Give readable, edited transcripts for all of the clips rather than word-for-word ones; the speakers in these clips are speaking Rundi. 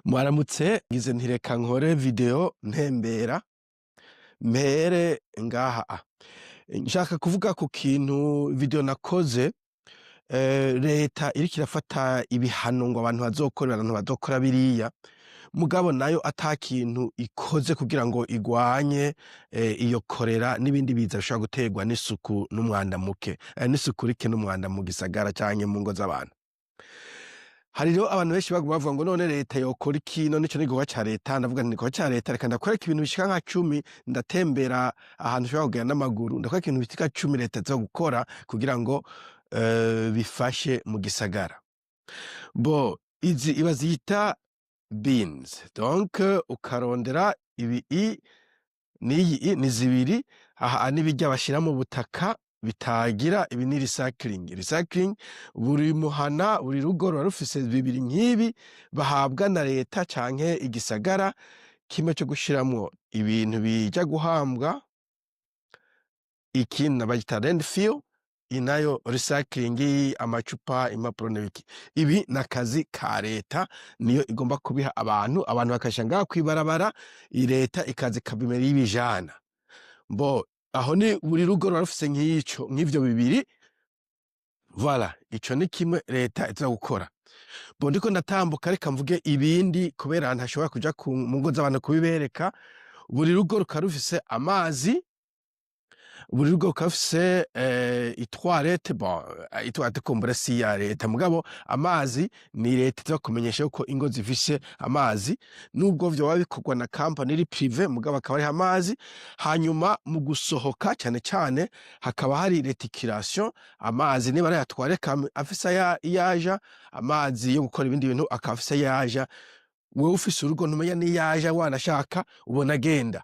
Mwaramutse, ngize nti reka nkore video ntembera mpere ngaha. Nshaka kuvuga ku kintu video nakoze, leta iriko irafata ibihano ngo abantu bazokora, abantu bazokora biriya, mugabo nayo ata kintu ikoze kugira ngo igwanye iyo korera n'ibindi biza bishobora guterwa n'isuku n'umwanda muke, n'isuku rike n'umwanda mu gisagara canke mu ngo z'abantu. Hari rero abantu benshi baguma bavuga ngo none leta yokora iki? None ico n'igikorwa ca leta? Ndavuga nti igikorwa ca leta, reka ndakwereka ibintu bishika nka 10. Ndatembera ahantu ushobora kugenda n'amaguru, ndakwereka ibintu bishika 10 leta iza gukora kugira ngo bifashe mu gisagara. Bo izi bazita bins, donc ukarondera ibi i n'iyi i ni zibiri aha, n'ibirya bashira mu butaka bitagira. Ibi ni recycling. Recycling, buri muhana, buri rugo ruba rufise bibiri nk'ibi bahabwa na leta canke igisagara, kimwe co gushiramwo ibintu bija guhambwa, ikindi bagita landfill, iyi nayo recycling, amacupa, impapuro n'ibiki. Ibi ni akazi ka leta, niyo igomba kubiha abantu, abantu bakashira ngaha kw'ibarabara, leta ikaza ikabimenya iyo ibijana. Bo aho ni buri rugo ruba rufise nk'ico, nk'ivyo bibiri. Voilà, ico ni kimwe leta iza gukora. Bo ndiko ndatambuka, reka mvuge ibindi kubera ntashobora kuja mu ngo z'abantu kubibereka. Buri rugo rukaba rufise amazi, buri rugo rukaba rufise itoilette. Bon, itoilette kumbure si iya leta, mugabo amazi ni leta iza kumenyesha yuko ingo zifise amazi, nubwo vyoba bikorwa na company iri privé, mugabo hakaba hariho amazi. Hanyuma mu gusohoka cane cane hakaba hari reticulation, amazi niba ari aya toilette afise iyaja, amazi yo gukora ibindi bintu akaba afise iyaja. Wewe ufise urugo ntumenya n'iyaja, wanashaka ubona agenda.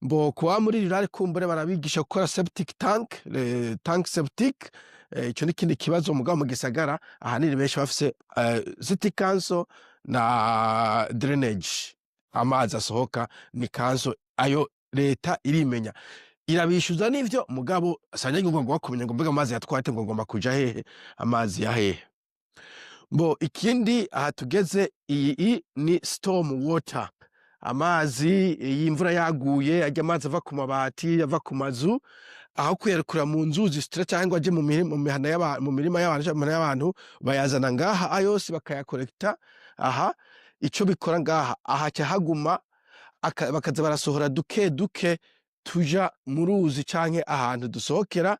Mbo kuba muri rurale kumbure barabigisha gukora septic tank, tank septic, ico n'ikindi kibazo. Mugabo mu gisagara ahanini benshi bafise city council na drainage, amazi asohoka ni council, ayo leta irimenya irabishuza n'ivyo. Mugabo abanyagihugu ngo bakumenya ngo mbega amazi yatwate, ngo ngomba kuja hehe, amazi ya hehe? Bo ikindi aha tugeze, iyi ni storm water, amazi y'imvura yaguye, arya amazi ava ku mabati, ava ku mazu, aho kuyarekura mu nzuzi straight cyangwa ngo aje mu mihana y'abantu, mu mirima y'abantu canke mu mihana y'abantu, bayazana ngaha ayose bakayakorekta aha. Ico bikora ngaha, aha ca haguma bakaza barasohora duke duke tuja mu ruzi canke ahantu dusohokera.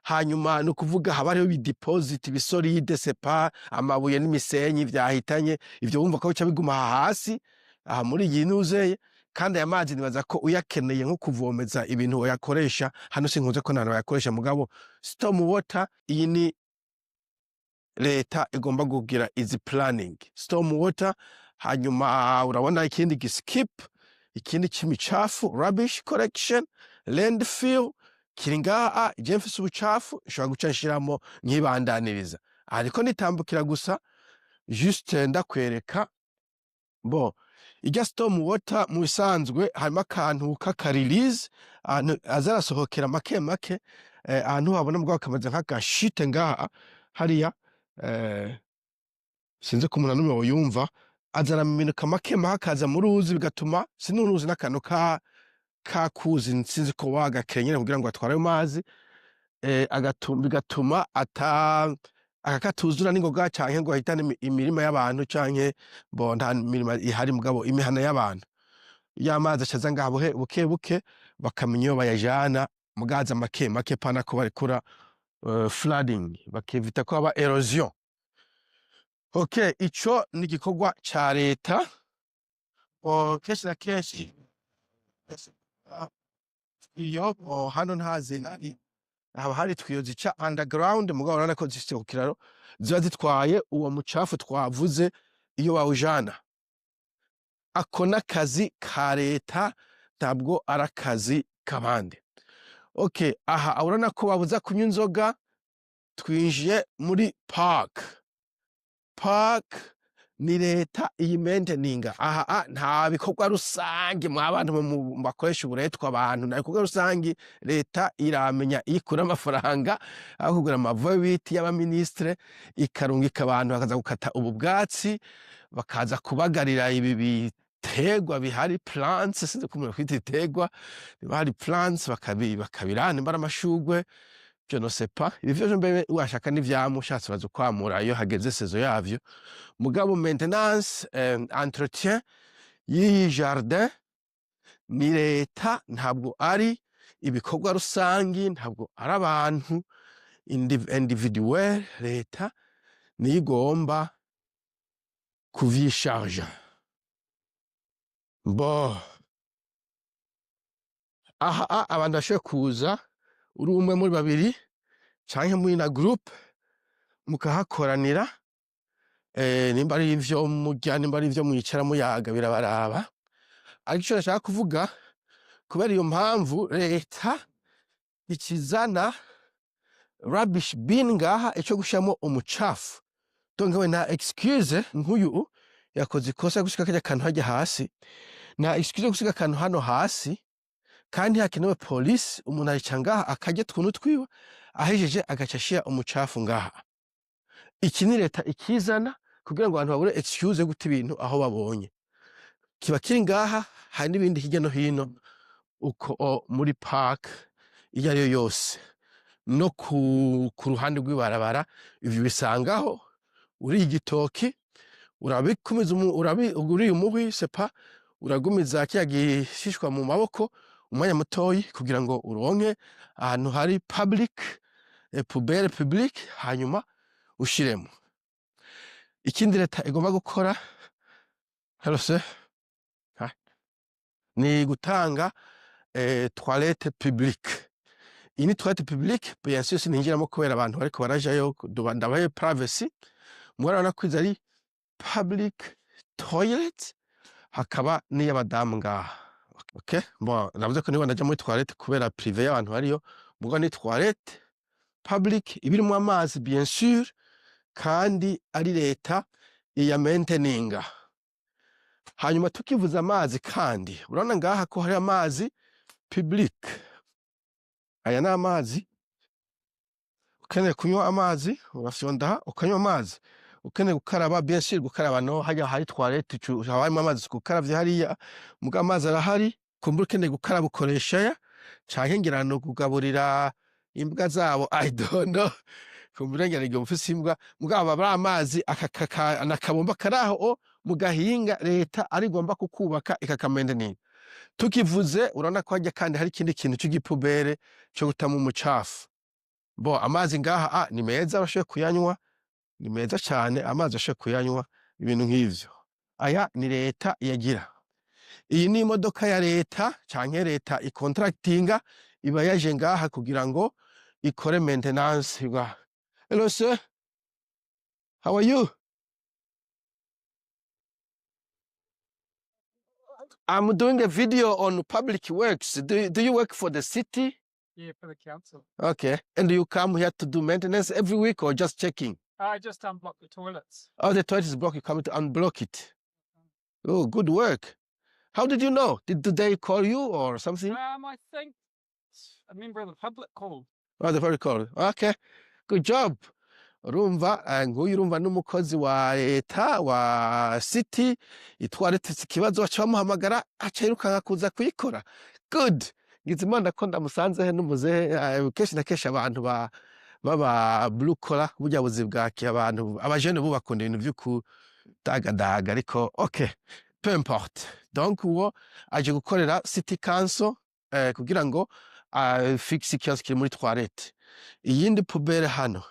Hanyuma ni ukuvuga haba hariho ibideposit bisolide, sepa amabuye n'imisenyi vyahitanye ivyo, wumva ko bica biguma aha hasi, aha muri iyi nuzeye. Kandi aya mazi nibaza ko uyakeneye nko kuvomeza ibintu uyakoresha hano. Sinkunze ko ntantu bayakoresha, mugabo storm water iyi ni leta igomba kugira izi planning storm water. Hanyuma urabona ikindi giskip, ikindi c'imicafu, rubbish collection, landfill kiri ngaha. Je mfise ubucafu nshobora guca nshiramo nkibandaniriza ariko nitambukira gusa, juste ndakwereka. Bo irya storm water mu bisanzwe harimo akantu k'aka release, ahantu aza arasohokera make make, ahantu habona mugabo kameze nk'agashite ngaha hariya, sinzi ko umuntu n'umwe woyumva, aza araminuka make make akaza mu ruzi, bigatuma sinuruzi n'akantu ka kakuzi, sinzi ko wagakenyera kugira ngo atware ayo mazi, bigatuma ata akakatuzura n'ingoga canke ngo ahitane imirima y'abantu, canke bo nta mirima ihari, mugabo imihana y'abantu. Ya mazi acaza ngaha buke buke, bakamenya iyo bayajana, mugaza make make, pana ko barekura flooding, bakevita ko haba erosion. Okay, ico ni igikorwa ca leta. O, kenshi na kenshi iyo hano nta zihari, haba hari twiyo zica underground, mugabo urabona ko zifise ku kiraro, ziba zitwaye uwo mucafu twavuze iyo bawujana. Ako n'akazi ka leta, ntabwo ari akazi k'abandi. Okay, aha urabona ko babuza kunywa inzoga. Twinjiye muri park. Park Ni leta iyi maintaininga aha. Nta bikorwa rusange mwa bantu bakoresha uburetwa abantu, nta bikorwa rusange. Leta iramenya ikura amafaranga aho kugura ama V8 y'abaministre, ikarungika abantu bakaza gukata ubu bwatsi, bakaza kubagarira ibi biterwa bihari, plants, sinzi ko umuntu kwita ibiterwa, niba hari plants bakabira, nimba ari amashurwe, je ne sais pas. Ibi vyo mbe washaka n'ivyamwa, ushatse baza kwamura iyo hageze saison yavyo. Mugabo maintenance, entretien y'iyi jardin ni leta, ntabwo ari ibikorwa rusangi, ntabwo ari abantu individuel. Leta niyo igomba kuvyisharja. Bo aha abantu bashoboye kuza, uri umwe muri babiri canke muri na groupe, mukahakoranira, nimba ari ivyo murya, nimba ari ivyo mwicara muyaga, birabaraba. Ariko ico nashaka kuvuga, kubera iyo mpamvu leta ikizana rubbish bin ngaha, ico gushiramo umucafu. Donc we nta excuse. Nk'uyu yakoze ikosa gusiga karya kantu harya hasi, nta excuse yo gusiga akantu hano hasi, kandi hakenewe polisi. Umuntu arica ngaha akarya utuntu twiwe, ahejeje agaca ashira umucafu ngaha. Iki ni leta ikizana kugira ngo abantu babure excuse yo guta ibintu aho babonye. Kiba kiri ngaha, hari n'ibindi hirya no hino uko muri park iyo ariyo yose, no ku ruhande rw'ibarabara ivyo bisangaho. Uriye igitoki urabikumiza, uriye umuhwi sepa, uragumiza kiya gishishwa mu maboko umwanya mutoyi kugira ngo uronke ahantu hari public, poubelle publique, hanyuma ushiremo. Ikindi leta igomba gukora, hello sir. Hi. Ni gutanga toilette publique. Iyi ni toilette publique, bien sûr sininjiramo kubera abantu bariko barajayo, ndabaye privacy. Murabona ko izi ari public toilet, hakaba n'iy'abadamu ngaha. Okay, bon, navuze ko niba ndaja muri toilette kubera privé y'abantu bariyo, muga ni toilette public ibirimwo amazi, bien sûr, kandi ari leta iya maintaininga. Hanyuma tukivuza amazi kandi, urabona ngaha ko hari amazi public. Aya ni amazi. Ukeneye kunywa amazi urafyonda aha ukanywa amazi. Ukeneye gukaraba, bien sûr, gukaraba no hajya hari toilette, haba harimo amazi gukaravya hariya, muga amazi arahari. Kumbura ukeneye gukaraba ukoresha aya, canke ngira no kugaburira imbwa zabo, I don't know, kumbura ngira igihe ufise imbwa. Mugabo aba ari amazi aka nakabomba kari aho mu gahinga, leta ari igomba kukubaka ikakamentenira. Tukivuze, urabona ko hajya kandi hari ikindi kintu c'igipubere co gutamo umucafu. Bo amazi ngaha ni meza, bashoboye kuyanywa, ni meza cane amazi, ashoboye kuyanywa, ibintu nk'ivyo. Aya ni leta iyagira. Iyi ni imodoka ya leta canke leta ikontractinga, iba yaje ngaha kugira ngo ikore maintenance ngaha. Hello sir, how are you? I'm doing a video on public works. Do you work for the city? Yeah, for the council. Okay. And do you come here to do maintenance every week or just checking? I just unblock the toilets. Oh, the toilet is blocked. You come to unblock it. Oh, good work. How did you know? Did they call you or something? I think a member of the public called. Oh, the public called. Okay. Good job. Urumva nk'uyu, urumva n'umukozi wa leta wa city, itoilette ikibazo, baca bamuhamagara, aca yirukanka kuza kuyikora. Good. Ngize Imana ko ndamusanze he n'umuzehe. Kenshi na kenshi abantu ba baba blue collar, burya buzi bwaki, abantu abajene bo bakunda ibintu vyo kudagadaga, ariko okay, peu importe. Donc uwo aje gukorera city council kugira ngo fixe ikibazo kiri muri toilette. Iyindi poubelle hano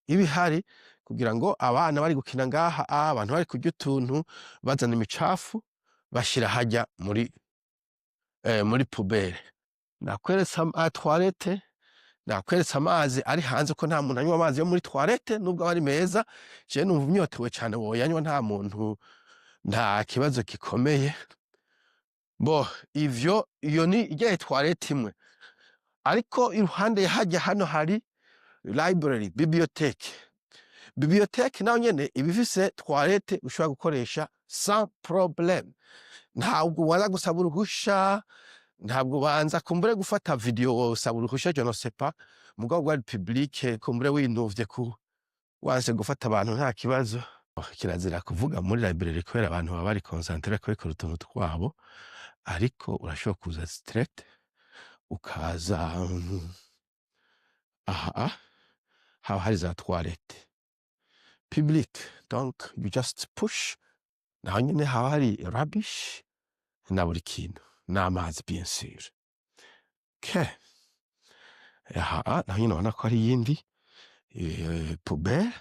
iba ihari kugira ngo abana bari gukina ngaha, abantu bari kurya utuntu, bazana imicafu bashira hajya muri poubelle. Nakweretse toilette, nakweretse amazi ari hanze, ko nta muntu anywa amazi yo muri toilette nubwo aba ari meza. Jewe numva unyotewe cane woyanywa, nta muntu, nta kibazo gikomeye. Bo ivyo, iyo ni irya toilette imwe, ariko iruhande hajya hano hari library, bibliothèque. Bibliothèque nayo nyene iba ifise toilette ushobora gukoresha sans problème. Ntabwo ubanza gusaba uruhusha, ntabwo ubanza kumbure gufata video wosaba uruhusha, je ne sais pas. Mugabo bwari public, kumbure winuvye ku wanse gufata abantu, nta kibazo. Kirazira kuvuga muri library kubera abantu baba bari concentrés kubikora utuntu twabo, ariko urashobora kuza straight ukaza aha haba hari za toilette public, donc you just push. Naho nyene haba hari rubbish na buri kintu n'amazi, bien sûr. Okay. Aha naho nyene ubona ko hari iyindi poubelle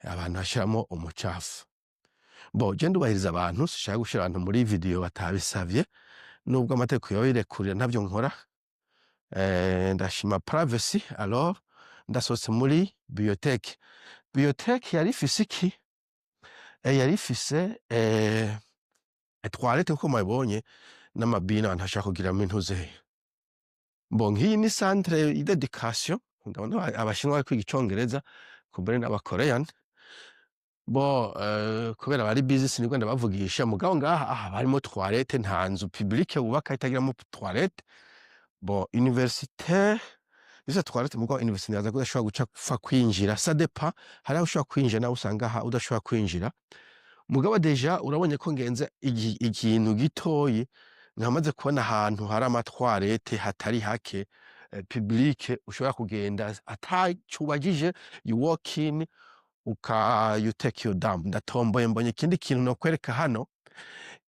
abantu bashiramo umucafu. Bon, je ndubahiriza abantu, sinshaka gushira abantu muri video batabisavye, nubwo amategeko yoba birekurira, ntavyo nkora. Ndashima privacy. Alors ndasohotse muri bibliothèque. Bibliothèque yari ifise iki? Yari ifise toilette nkuko mubibonye, n'amabine abantu bashobora kugiramwo intuze. Bon, nk'iyi ni centre d'éducation, ndabona Abashinwa bari kwiga Icongereza, kumbure n'Abakorean. Bon, kubera bari busy sinigwa ndabavugisha, mugabo ngaha aha harimo toilette. Nta nzu publique wubaka itagiramo toilette. Bon, université izo toilette, mugabo université nibaza ko udashobora guca upfa kwinjira, ça dépend. Hari aho ushobora kwinjira naho usanga aha udashobora kwinjira. Mugabo déjà urabonye ko ngenze ikintu gitoyi, nkamaze kubona ahantu hari amatoilette hatari hake publique ushobora kugenda atacubagije, you walk in, uka you take your dump. Ndatomboye, mbonye ikindi kintu nokwereka hano.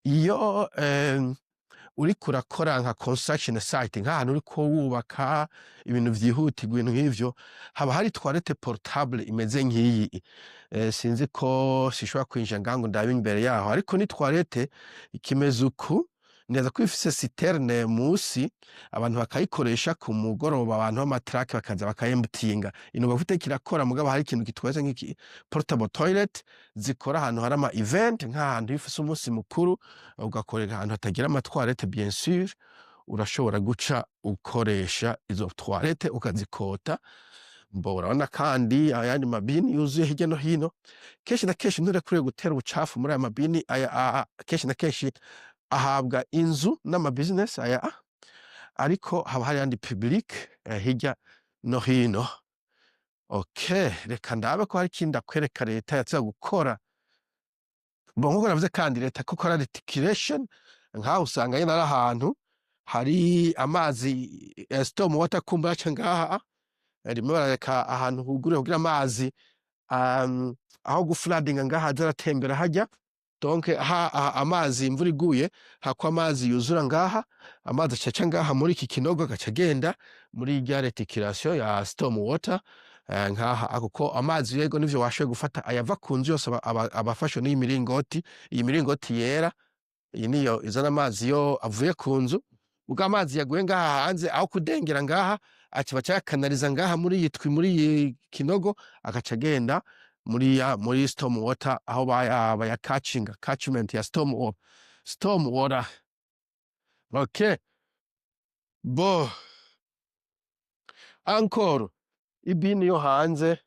Iyo uriko urakora nka construction site, nk'ahantu uriko wubaka ibintu vyihutirwa, ibintu nk'ivyo, haba hari toilette portable imeze nk'iyi. Sinzi ko sishobora kwinjira ngaha ngo ndabe imbere yaho, ariko ni toilette ikimeze uku neza ko ifise citerne musi, abantu bakayikoresha ku mugoroba, abantu b'amatrake bakaza bakayembutinga. Ino bafite kirakora, mugabo hari ikintu gitwaze nk'iki portable toilet zikora ahantu hari ama event, nk'ahantu iyo ufise umunsi mukuru ugakorera ahantu hatagira amatoilette, bien sûr urashobora guca ukoresha izo toilette ukazikota. Mbo urabona kandi ayandi mabini yuzuye hirya no hino. Kenshi na kenshi nturekuriye gutera ubucafu muri aya mabini aya. Kenshi na kenshi ahabwa inzu n'ama business aya, ariko haba hari ayandi public hirya no hino. Okay, reka ndabe ko hari ikindi akwereka leta yaza gukora. Bon, nkuko navuze kandi, leta ko ikora reticulation, nkaho usanga nyene ari ahantu hari amazi ya storm water, kumbura aca ngaha. Rimwe barareka ahantu huguruye kugira amazi aho gufladinga ngaha aza aratembera hajya. Donc amazi imvura iguye, hako amazi yuzura ngaha, amazi acaca ngaha muri iki kinogo, agaca agenda muri rya reticulation ya storm water. Nkaha kuko amazi, yego nivyo, washoboye gufata ayava ku nzu yose, aba afashwe n'iyi miringoti, iyi miringoti yera. Iyi niyo izana amazi yo avuye ku nzu. Ubwo amazi yaguye ngaha hanze, aho kudengera ngaha, aca baca yakanaliza ngaha muri iyi twi, muri iyi kinogo, agaca agenda muri storm water, aho bayakacinga, catchment ya storm water, storm water. Okay, bon, encore ibini yo hanze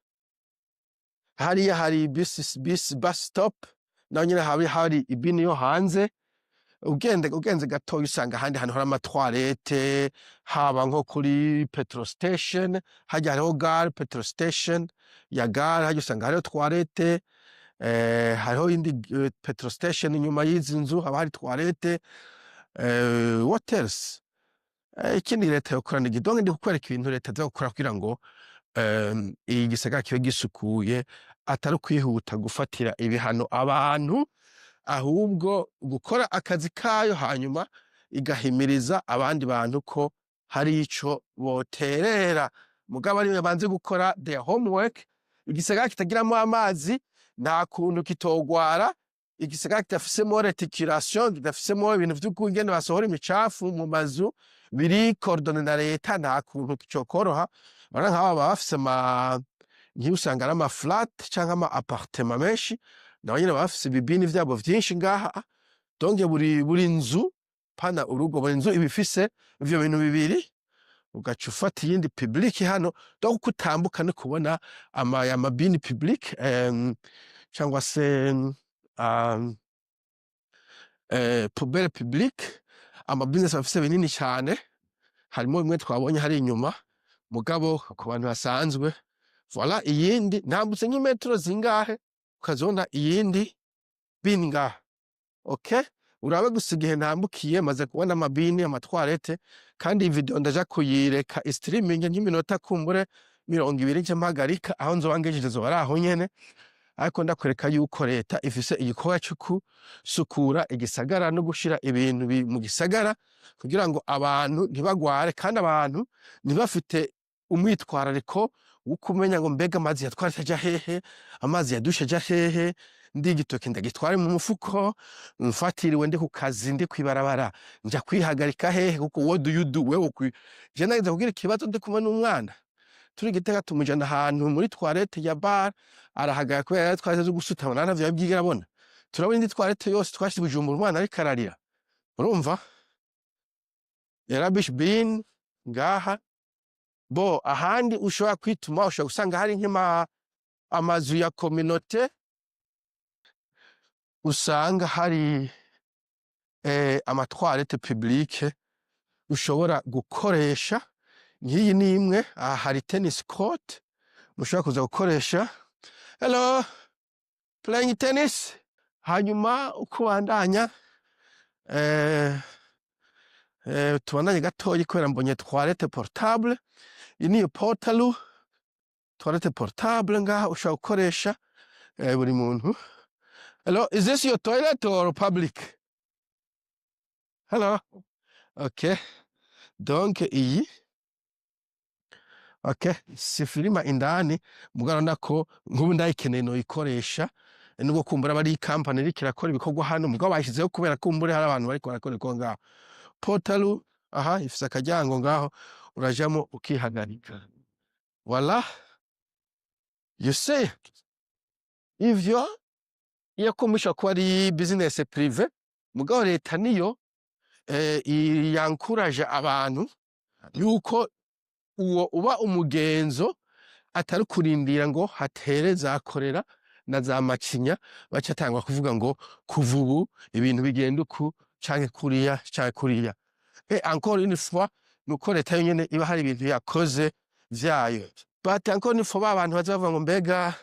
hariya hari bus stop, naho nyine hari ibini yo hanze. Ugende ugenze gatoya usanga ahandi hantu hari amatoilette, haba nko kuri petrol station, hajya hariho gare, petrol station ya gare, hajya usanga hariho toilette. Hariho indi petrol station inyuma y'izi nzu, haba hari toilette. What else? Ikindi leta yokora ni donc ndi kukwereka ibintu leta iza gukora kugira ngo iyi gisagara kibe gisukuye, atari ukwihuta gufatira ibihano abantu, ahubwo gukora akazi kayo, hanyuma igahimiriza abandi bantu ko hari ico boterera, mugabo ari banze gukora their homework. Igisagara kitagiramo amazi nta kuntu kitogwara. Igisagara kidafisemo reticulation, kidafisemo ibintu vy'ukungene basohora imicafu mu mazu biri coordonné na leta, nta kuntu cokoroha. Urabona nk'aba baba bafise ama nkiyo usanga ari ama flat canke ama appartement menshi, nabo nyene baba bafise ibibini vyabo vyinshi ngaha. Donc buri nzu, pana urugo, buri nzu iba ifise ivyo bintu bibiri. Ugaca ufata iyindi public hano. Donc uko utambuka no kubona ama bins public cyangwa se poubelle publique. Ama business bafise binini cyane, harimo bimwe twabonye hari inyuma, mugabo ku bantu basanzwe, voilà. Iyindi ntambutse nk'imetero zingahe ukazibona iyindi bin ngaha. Okay, urabe gusa igihe ntambukiye maze kubona ama bins, ama toilettes. Kandi iyi video ndaja kuyireka streaming nk'iminota kumbure 20, nce mpagarika. Aho nzoba ngejeje zoba ari aho nyene, ariko ndakwereka yuko leta ifise igikorwa co gusukura igisagara no gushira ibintu mu gisagara kugira ngo abantu ntibagware, kandi abantu ntibafite umwitwarariko wo kumenya ngo mbega amazi ya toilette aja hehe, amazi ya douche aja hehe, ndi igitoki ndagitware mu mufuko, mfatiriwe ndi ku kazi, ndi kwibarabara, nja kwihagarika hehe? Kuko what do you do wewe? Je nageze kugira ikibazo ndi kumwe n'umwana turi Gitega, tumujana ahantu muri toilette ya bar, arahagarara kubera yari toilette zo gusutama ntavyo yabwigira abona. Turabona indi toilette yose twashize Bujumbura, umwana ariko ararira. Urumva rubbish bin ngaha. Bo ahandi ushobora kwituma, ushobora gusanga hari nk'ima amazu ya communauté, usanga hari ama toilettes publiques ushobora gukoresha. Nk'iyi ni imwe. Aha hari tennis court mushobora kuza gukoresha. Hello, playing tennis. Hanyuma uko ubandanya, tubandanye gatoyi kubera mbonye toilette portable. Iyi niyo portaloo, toilette portable ngaha ushobora gukoresha buri muntu. Hello, is this your toilet or public? Hello. Okay, donc iyi, okay, si filima indani, mugabo urabona ko nk'ubu ndayikeneye noyikoresha, nubwo kumbura aba ari company iriko irakora ibikorwa hano, mugabo bayishizeho kubera kumbure hari abantu bariko barakora ibikorwa ngaho. Portaloo aha ifise akaryango ngaho, urajamo ukihagarika. Voilà, you see, ivyo iyo kumbisha kuba ari business privé, mugabo leta niyo yankuraje abantu yuko uwo uba umugenzo, atari kurindira ngo hatere za korera na za macinya baca atangwa kuvuga ngo kuva ubu ibintu bigenda uku canke kuriya canke kuriya. Et encore une fois, nuko leta yonyene iba hari ibintu yakoze vyayo. But encore une fois, ba bantu baza bavuga ngo mbega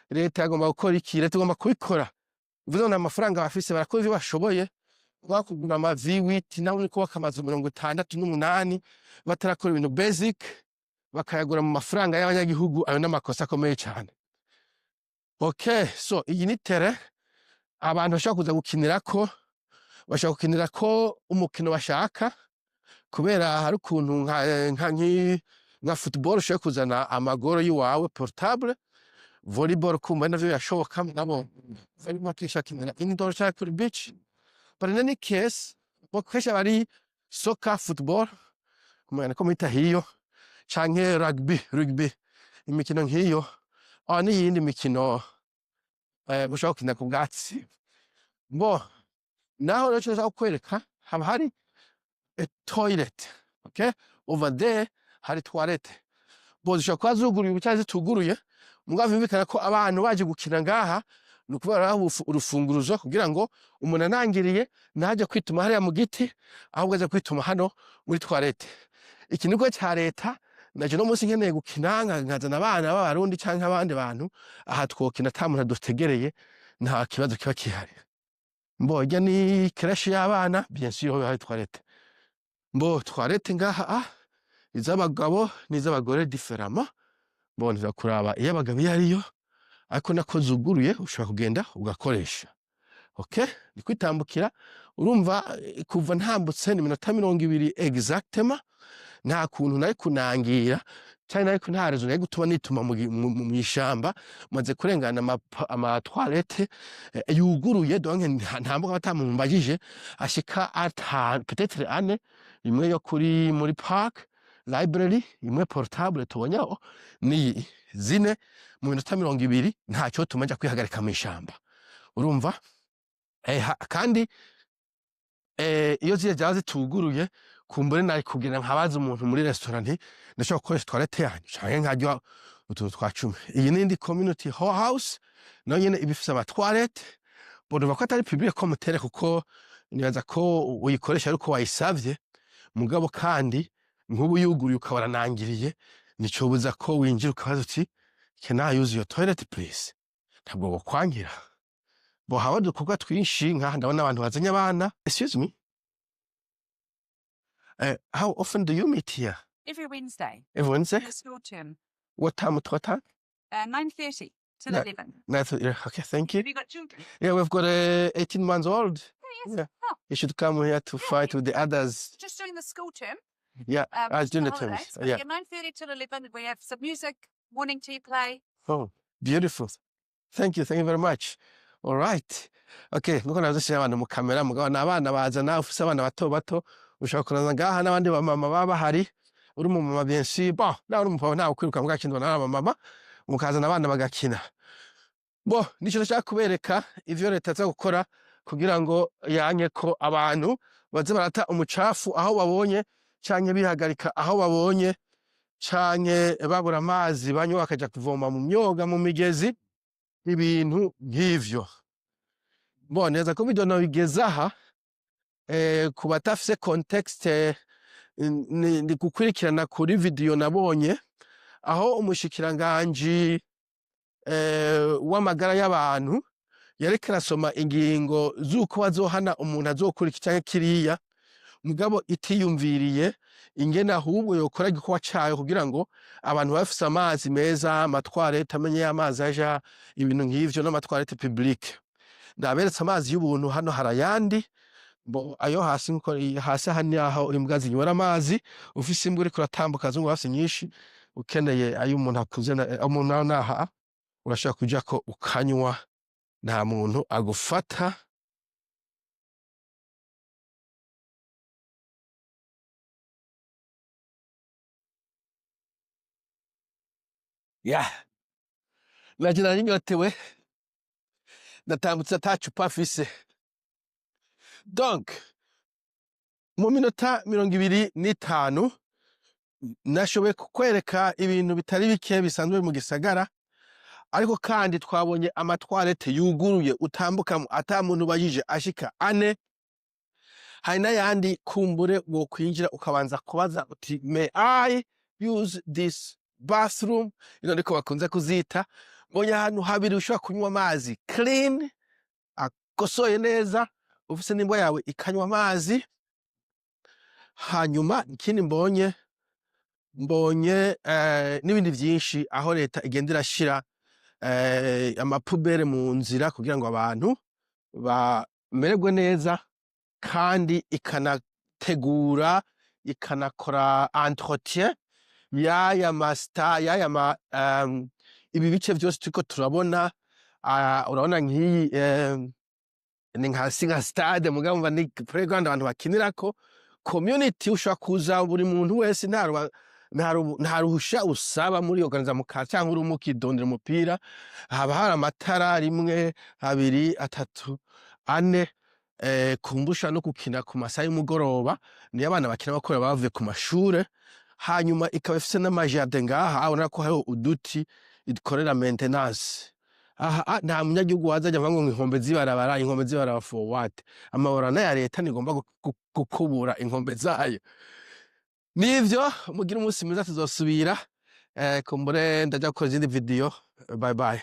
leta yagomba gukora iki? Leta igomba kubikora. Bivuze ngo nta mafaranga bafise, barakora ivyo bashoboye. Bakugura ama V8 nawe uriko kubaka amazu 68 batarakora ibintu basic, bakayagura mu mafaranga y'abanyagihugu, ayo n'amakosa akomeye cane. Okay, so iyi ni terrain abantu bashobora kuza gukinirako, bashobora gukinirako umukino bashaka, kubera hari ukuntu nka football ushobora kuzana amagoro y'iwawe portable, volleyball kumva navyo birashoboka, nabo barimo bakishakinira indoor canke kuri beach. But in any case, bo kenshi aba ari soccer, football, kumenya ko mwita hiyo, canke rugby, imikino nk'iyo ah n'iyindi mikino ushobora gukina ku bwatsi. Bo naho rero ico nshaka kukwereka, haba hari a toilet. Okay, over there hari toilette. Bo zishobora kuba zuguruye canke zituguruye, mugabo vyumvikana ko abantu baje gukina ngaha, ni ukuvuga baraha urufunguruzo kugira ngo umuntu anangiriye ntaje kwituma hariya mu giti, ahubwo aze kwituma hano muri toilette. Iki nigo ca leta. Naje no munsi nkeneye gukina nkazana abana b'Abarundi canke abandi bantu, aha twokina ata muntu adutegereye, nta kibazo kiba kihari. Mbo irya ni crèche y'abana, bien sûr hari toilette. Mbo toilette ngaha, iz'abagabo n'iz'abagore différemment. Bo ntiza kuraba iy'abagabo iyo ariyo, ariko nako zuguruye, ushobora kugenda ugakoresha. Okay, ni kwitambukira. Urumva kuva ntambutse ni iminota 20 exactement. Nta kuntu nari kunangira canke nari nta raison nari gutuma nituma mw'ishamba. Maze kurengana ama toilette yuguruye, donc ntambuka ata muntu mbajije, ashika atanu, peut-être ane: imwe yo kuri muri park library, imwe portable tubonye aho, ni zine mu minota 20. Ntacyo tuma nja kwihagarika mw'ishamba. Urumva kandi Iyo ziriya zaba zituguruye, kumbure nari kugira nkabaza umuntu muri restaurant nti: "Ndashobora gukoresha toilette yanyu canke nkarya utuntu twa cumi?" Iyi nindi community hall house nayo nyene iba ifise ama toilette. Bon, ko atari public comme tel, kuko nibaza ko uyikoresha ariko wayisavye. Mugabo kandi nk'ubu yuguruye ukabona nangiriye, nicobuza ko winjira ukabaza uti: "Can I use your toilet, please?" Ntabwo bokwangira. Bo haba udukorwa twinshi. Nkaha ndabona abantu bazanye abana. Excuse me, how often do you meet here? Every Wednesday Every Wednesday? in the school term, What time to what time? 9:30 till 11. 9:30. Okay, thank you. Have you got children? Yeah, we've got a 18 months old. Oh, yes. Yeah. Oh. He should come here to fight with the others. Just during the school term. Yeah, during the the terms. holidays. But yeah, 9:30 till 11. We have some music, morning tea play. Oh, beautiful. Thank you, thank you very much. All right. Okay, nkuko navyose abantu mu kamera, mugabo ni abana bazana. Ufise abana bato bato ushobora kuza ngaha n'abandi bamama baba bahari. Uri umumama, bien sûr, bon, nawe uri umupapa ntawe kwiruka mbwa kindi n'abamama mukazana abana bagakina. Bo nico nashaka kubereka, ivyo leta iza gukora kugira ngo yanke ko abantu baze barata umucafu aho babonye, canke bihagarika aho babonye, canke babura amazi banywa bakaja kuvoma mu myoga, mu migezi, ibintu nk'ivyo. Bon, neza ko video nobigeza aha. Ku batafise contexte, ni gukurikirana kuri video nabonye aho umushikiranganji w'amagara y'abantu yariko arasoma ingingo z'uko bazohana umuntu azokora iki canke kiriya, mugabo itiyumviriye ingene ahubwo yokora igikorwa cayo kugira ngo abantu bafise amazi meza, ama toilettes, amenye y'amazi aja, ibintu nk'ivyo, n'ama toilettes publiques. Ndaberetse amazi y'ubuntu. Hano hari ayandi. Bo ayo hasi nkuko hasi aha ni aho imbwa zinywera amazi. Ufise imbwa, uriko uratambuka zungu hafi nyinshi, ukeneye ayo umuntu akuze umuntu nawe naha urashobora kujako ukanywa, nta muntu agufata. Yeah, naje nari nyotewe, ndatambutse ata cupa mfise. Donc mu minota 25 nashoboye kukwereka ibintu bitari bike bisanzwe mu gisagara. Ariko kandi twabonye ama toilettes yuguruye utambukamo ata muntu ubajije ashika ane. Hari n'ayandi kumbure wokwinjira ukabanza kubaza uti: "May I use this bathroom?" Ino niko bakunze kuzita. Mbonye ahantu habiri ushobora kunywa amazi clean, akosoye neza, ufise n'imbwa yawe ikanywa amazi. Hanyuma ikindi mbonye n'ibindi vyinshi aho leta igenda irashira ama poubelles mu nzira kugira ngo abantu bamererwe neza, kandi ikanategura, ikanakora entretien y'aya masta y'aya ma ibi bice vyose turiko turabona. Urabona nk'iyi ni nka si nka stade, mugabo umva ni playground abantu bakinirako, community ushobora kuza buri muntu wese, nta ruhusha usaba muri organiza mu ka cyangwa uri mukidondera umupira. Haba hari amatara rimwe, abiri, atatu, ane, kumbusha no gukina ku masaha y'umugoroba, niyo abana bakina bakora bavuye ku mashure. Hanyuma ikaba ifise n'ama jardins ngaha, ubona ko hariho uduti, ikorera maintenance. Aha nta munyagihugu waza aja avuga ngo inkombe z'ibarabara, inkombe z'ibarabara for what? Amabarabara n'aya leta, ntigomba gukubura inkombe zayo. Nivyo, mugire umunsi mwiza, tuzosubira. Kumbure ndaja gukora izindi video. Bye bye.